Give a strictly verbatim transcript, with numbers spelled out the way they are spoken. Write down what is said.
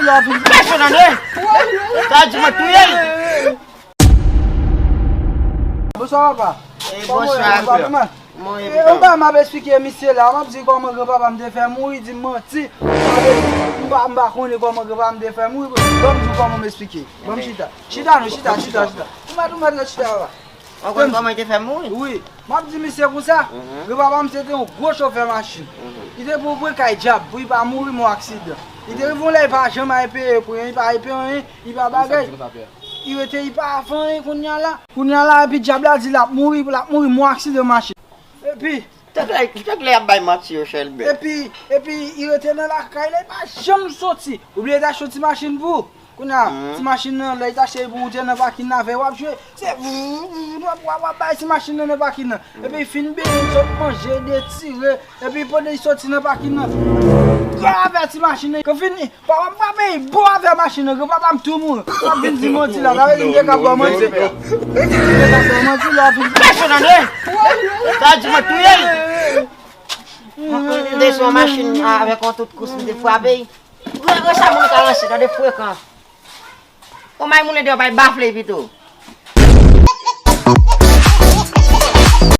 Pèsonn, tande? Sa di mwen touye l. Bonswa, papa. Eh, bonswa. Kòman w ye, papa? Mwen, eh, pitan. Ou pa m ap esplike misye la, m ap di kòman granpapa m te fè mouri, di m manti. M pa, m pa konnen kòman granpapa m te fè mouri. Ban m di w kòman m esplike. Ban m chita. Chita non, chita, chita, chita. Ou mèt, ou mèt ret chita, papa. Ou konn kòman li te fè mouri? Wi. M ap di misye konsa, granpapa m se te yon gwo chofè machin. Li te pran pran kay dyab pou li pa mouri mò aksidan. Li te rive yon lè li pa janm al peye pou anyen, li pa al peye anyen, li pa bagay. Li rete, li pa fè anyen kounye a la. Kounye a la, epi dyab la di l ap mouri, l ap mouri mò aksidan machin. Epi, tank lè, tank lè y ap bay manti yo, Chèlbè. Epi, epi, li rete nan lakay la, li pa janm soti. Ou bliye t achte yon ti machin pou ou. Kounye a, ti machin nan, lè li t achte pou ou, te nan pakin nan avè w ap jwe. Se vou, vou, vou, w ap, w ap, w ap bay ti machin nan nan pakin nan. Epi fin benyen, sot manje, detire. Epi pandan li soti nan pakin nan, gwo avè ti machin nan. Kan fini, papa m frape, bon avè machin nan, granpapa m tou mouri. W ap vin di manti la, sa vle di m te ka ba w manti. M te ka ba w manti la, w ap vin di. Pèsonn, tande? Sa di mwen touye l. M te sou yon machin avèk yon tout kous, m te frape l. Gwo, gwo sa moun ka ranse, tande frekan. Yon may moun deyò bay bafle pito.